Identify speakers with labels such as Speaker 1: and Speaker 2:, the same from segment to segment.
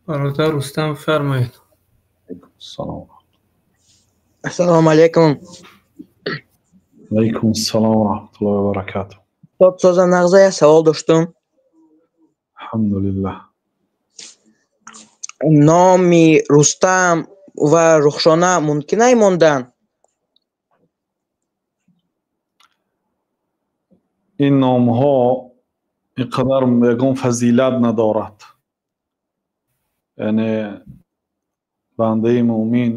Speaker 1: Бародар Рустам, фармоед.
Speaker 2: Салом.
Speaker 3: Ассалому алайкум.
Speaker 2: Алайкум ассалом ва раҳматуллоҳи ва баракатуҳ.
Speaker 3: Устод Соза Нағза, як савол доштум.
Speaker 2: Алҳамдулиллаҳ.
Speaker 3: Номи Рустам ва Рухшона мумкин мондан?
Speaker 2: Ин номҳо ин қадар ягон фазилат надорад. Яъне бандаи мӯмин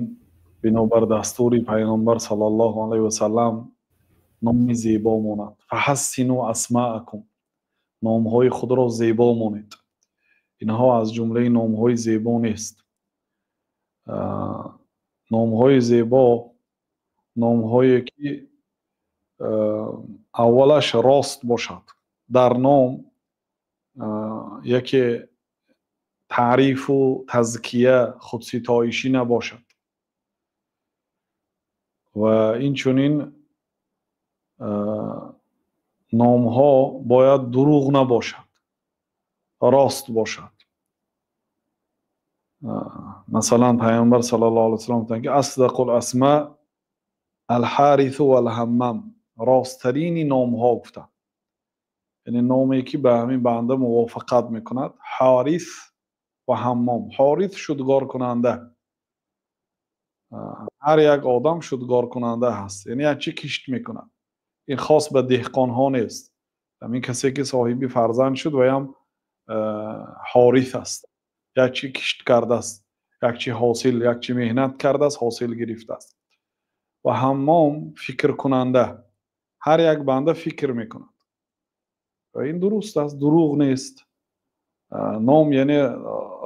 Speaker 2: бинобар дастури пайғамбар саллаллоҳу алайҳи васаллам номи зебо монад. Фаҳассину асмаакум, номҳои худро зебо монед. Инҳо аз ҷумлаи номҳои зебо нест. Номҳои зебо номҳое ки аввалаш рост бошад. Дар ном яке таърифу тазкия, худситоишӣ набошад ва инчунин номҳо бояд дурӯғ набошад, рост бошад. Масалан, пайғамбар саллаллоҳу алайҳи васаллам гуфтанд ки асдақул асма алҳарису валҳаммам, росттарини номҳо гуфтанд. Яъне номе ки ба ҳамин банда мувофиқат мекунад, ҳарис ва ҳаммом. Ҳорис шудгоркунанда. Ҳар як одам шудгоркунанда ҳаст, яъне як чи кишт мекунад. Ин хос ба деҳқонҳо нест. Ҳамин касе ки соҳиби фарзанд шуд ваям ҳорис аст, як чи кишт кардааст, як чи ҳосил, як чи меҳнат кардааст, ҳосил гирифтааст. Ва ҳаммом фикркунанда. Ҳар як банда фикр мекунад ва ин дуруст аст, дурӯғ нест. Ном яъне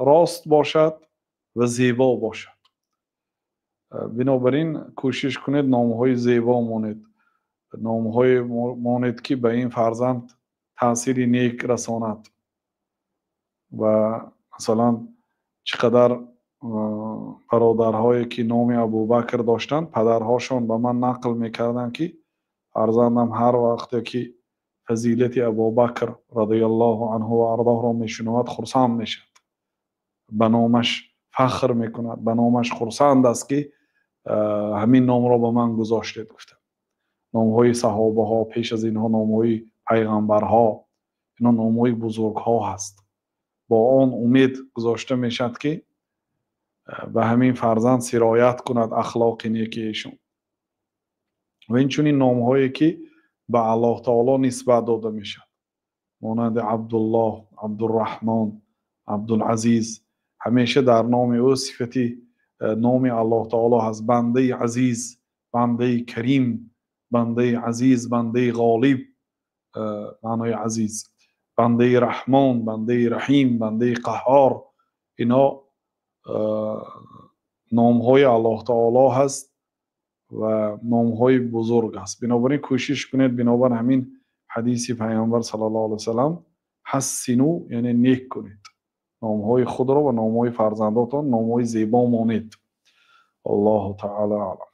Speaker 2: рост бошад ва зебо бошад. Бинобар ин кӯшиш кунед номҳои зебо монед, номҳое монед ки ба ин фарзанд таъсири нек расонад. Ва масалан чӣ қадар бародарҳое ки номи Абубакр доштанд, падарҳошон ба ман нақл мекарданд ки фарзандам ҳар вақте ки фазилати Абубакр радиаллоҳу анҳу ва ардоҳро мешунавад, хурсанд мешавад, ба номаш фахр мекунад, ба номаш хурсанд аст ки ҳамин номро ба ман гузоштед гуфтанд. Номҳои саҳобаҳо, пеш аз инҳо номҳои пайғамбарҳо, инҳо номҳои бузургҳо ҳаст. Бо он умед гузошта мешавад ки ба ҳамин фарзанд сироят кунад ахлоқи неки эшон. Ва инчунин номҳое ки ба Аллоҳ таоло нисбат дода мешавад, монанди Абдуллоҳ, Абдурраҳмон, Абдулазиз. Ҳамеша дар номи ӯ сифати номи Аллоҳ таоло ҳаст. Бандаи азиз, бандаи карим, бандаи азиз, бандаи ғолиб, маънои азиз, бандаи раҳмон, бандаи раҳим, бандаи қаҳҳор. Ино номҳои Аллоҳ таоло ҳаст ва номҳои бузург аст. Бинобар ин кӯшиш кунед, бинобар ҳамин ҳадиси пайғамбар саллаллоҳу алайҳи васаллам, ҳассину, яъне нек кунед номҳои худро ва номҳои фарзандотон, номҳои зебо монед. Аллоҳу таъала аълам.